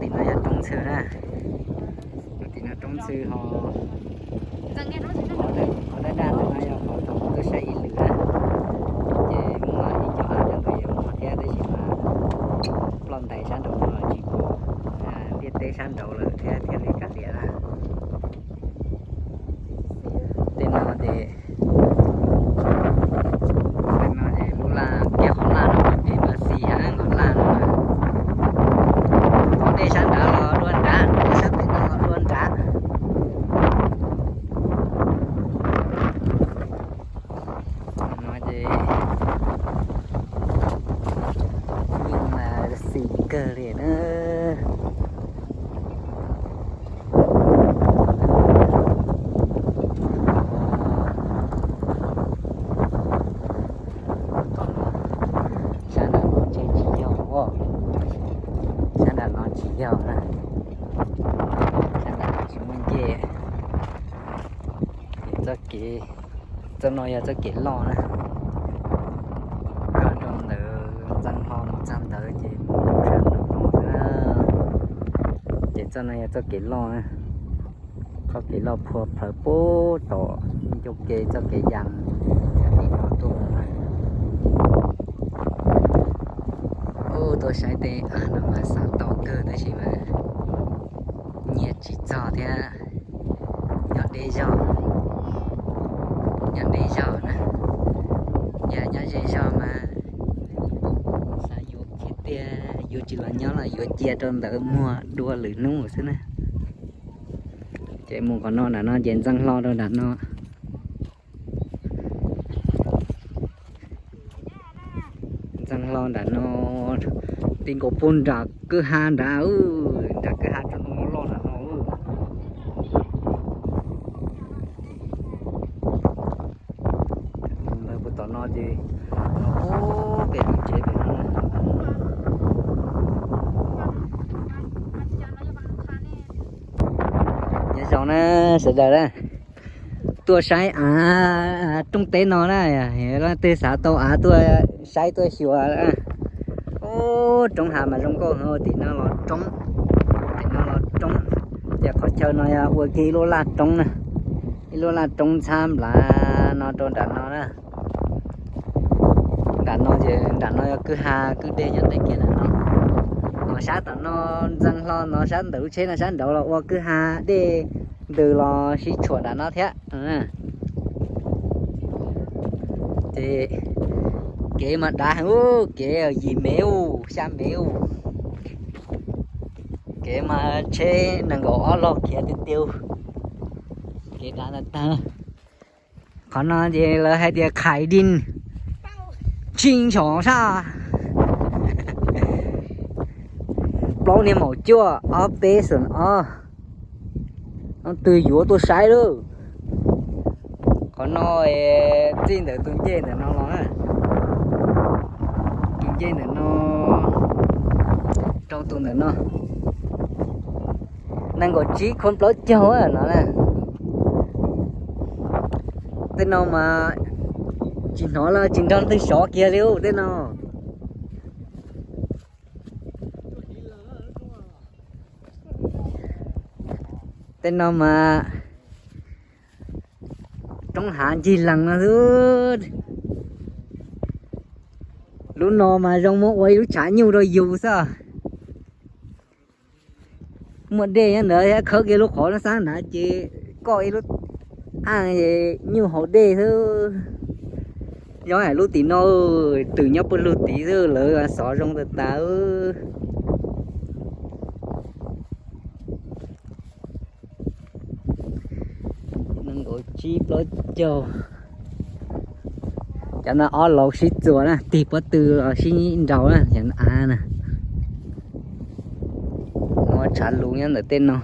Tim no yog roob ntxhw na. Tim no roob ntxhw ho qhov daj daj ntawm no yog qhov thaum tuaj saib ib lwm na. Ces muaj ib co av rau ntawd yuav muag thiab tab sis mas ploj ntais sab nraud no los tsis pom ntiaj teb sab nraud lawm thiab thiaj li kav liam na. Tej no ces, tej no ces lub laj kiag qhov laj no ces mas xis heev qhov laj no. Qhov dej sab nrad los dua nrad, sab pem no los dua nrad. No ces yeej mas xis kawg li na. Sab nram no ntshe tsis yog, sab nram no tsis yog na, sab nram no tsis muaj ncej. Txoj kev, txoj no yog txoj kev loj na, koj rau ntawd Ntxeev Hlo mus txog ntawd ces mus rau sab nraum no xwb na. Ces txoj no yog txoj kev loj na, txoj kev loj phua plhawv puag tom ncauj ke txoj kev ya tim no tuaj mus na. Ub, tuaj saib tej av no mas xav tau kawg tab sis mas nyiaj tsis txog thiab. Nyob deb zog, nyob deb zog na, yog nyob ze zog mas xav yuav kiag tiag, yuav tsis los nyob los yuav cia rau ntawd muag dua lwm hnub xwb na. Ces mus qhov no nram no ces Ntxeev Hlo rau nram no. Ntxeev Hlo nram no, ti nkaus puag nram kwj ha nrad, nram kwj ha tsob ntoo loj loj nram no. Mus ntawd puag tom no ces puag pem lub tsev pem no na. Nyob zoo na sawv daws na, tuaj saib av roob teb no na, leej twg xav tau av tuaj saib tuaj xyuas. Ub, roob hav mas zoo nkauj heev, tim no los roob, tim no los roob. Ces qhov chaw no yog ua kiag ib lub laj roob na, ib lub laj roob ntxhab nplav no rau nram no na. Nram no ces nram no yog kwj ha kwj dej nyob tej kiag nram no. Ho sab tom no Ntxeev Hlo no sab ntawm lub tsheb no sab nraud los ua kwj ha dej ntws los sib tshuam nram no thiab. Ces kev mas dav heev, kev yim mev, xya mev. Kev mas tsheb nees nkaum ob log khiav tiag tiag. Kev dav tag tag. Qhov no ces lawv hais tias khais dij tshij nchos sab. Plaub niag maum cuaj ob peb xoom ob. Ob tug yuav tuaj saib lawm. Qhov no txij ntawm tus ncej ntawm no los na, tus ncej ntawm no rau tus ntawm no, nees nkaum tsib khuam plaub caug no na. Tej no mas tsis hnov los tsis nrog leej twg sov kiag li tej no. Tej no mas roob hav ncig lees no xwb. Lub no mas zoo muab ua ib lub tshav nyuj rau yus xwb. Muaj dej nyob ntawd thiab, khawb kiag lub qhov no sab nrad ces koj ib lub aj nyuj haus dej xwb. Yog hais lub tim no twm nyob pawg lug tid xwb lawv xov zoo tas tas. Nees nkaum tsib plaub caug. Cov no ob laus sib txuas na, tig pob tw los sib nraus na, cov av na. Muaj tshav lus nyob ntawm tej no.